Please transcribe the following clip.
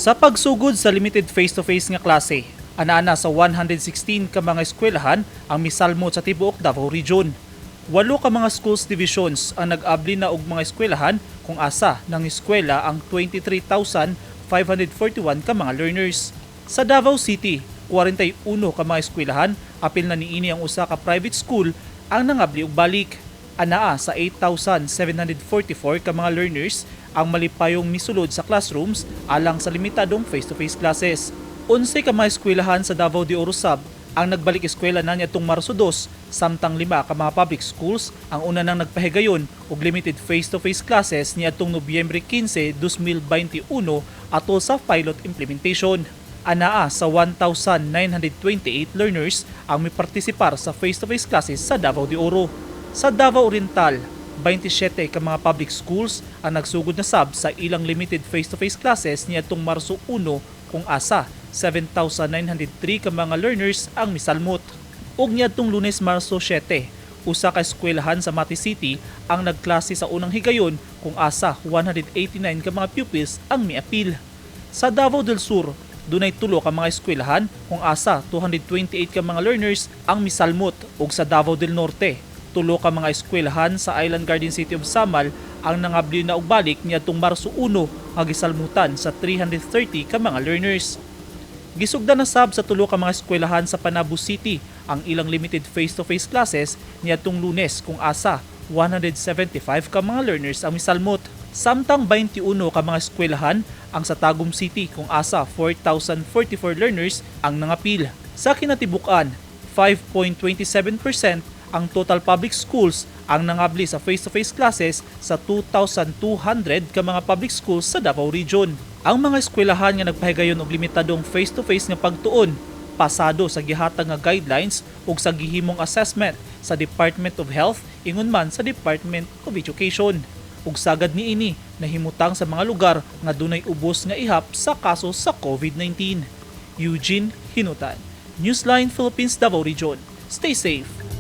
Sa pagsugod sa limited face-to-face nga klase, ana-ana sa 116 ka mga eskwelahan ang misalmot sa tibuok Davao Region. Walo ka mga schools divisions ang nag-abli na og mga eskwelahan kung asa ng eskwela ang 23,541 ka mga learners. Sa Davao City, 41 ka mga eskwelahan, apil na niini ang usa ka private school, ang nangabli og balik. Anaa sa 8,744 ka mga learners ang malipayong misulod sa classrooms alang sa limitadong face-to-face classes. 11 ka mga eskwelahan sa Davao de Oro sab ang nagbalik eskwela na niadtong Marso 2, samtang lima ka mga public schools ang una nang nagpahigayon og limited face-to-face classes niadtong Nobyembre 15, 2021 atol sa pilot implementation. Anaa sa 1,928 learners ang mipartisipar sa face-to-face classes sa Davao de Oro. Sa Davao Oriental, 27 ka mga public schools ang nagsugod na sab sa ilang limited face-to-face classes niadtong Marso 1 kung asa 7,903 ka mga learners ang misalmot. Ug niadtong Lunes, Marso 7, usa ka eskwelahan sa Mati City ang nagklase sa unang higayon kung asa 189 ka mga pupils ang miapil. Sa Davao del Sur, dunay tulo ka mga eskwelahan kung asa 228 ka mga learners ang misalmot, ug sa Davao del Norte, tulo ka mga eskwelahan sa Island Garden City of Samal ang nangabli na og balik niadtong Marso 1 nga gisalmutan sa 330 ka mga learners. Gisugdan na sab sa tulo ka mga eskwelahan sa Panabo City ang ilang limited face-to-face classes niadtong Lunes kung asa 175 ka mga learners ang misalmot. Samtang 21 ka mga eskwelahan ang sa Tagum City kung asa 4,044 learners ang nangapil. Sa kinatibuk-an, 5.27% ang total public schools ang nangabli sa face-to-face classes sa 2,200 ka mga public schools sa Davao Region. Ang mga eskwelahan nga nagpahigayon og limitadong face-to-face nga pagtuon pasado sa gihatag nga guidelines ug sa gihimong assessment sa Department of Health ingon man sa Department of Education. Ug sagad niini nahimutang sa mga lugar nga dunay ubos nga ihap sa kaso sa COVID-19. Eugene Hinutan, Newsline Philippines, Davao Region. Stay safe.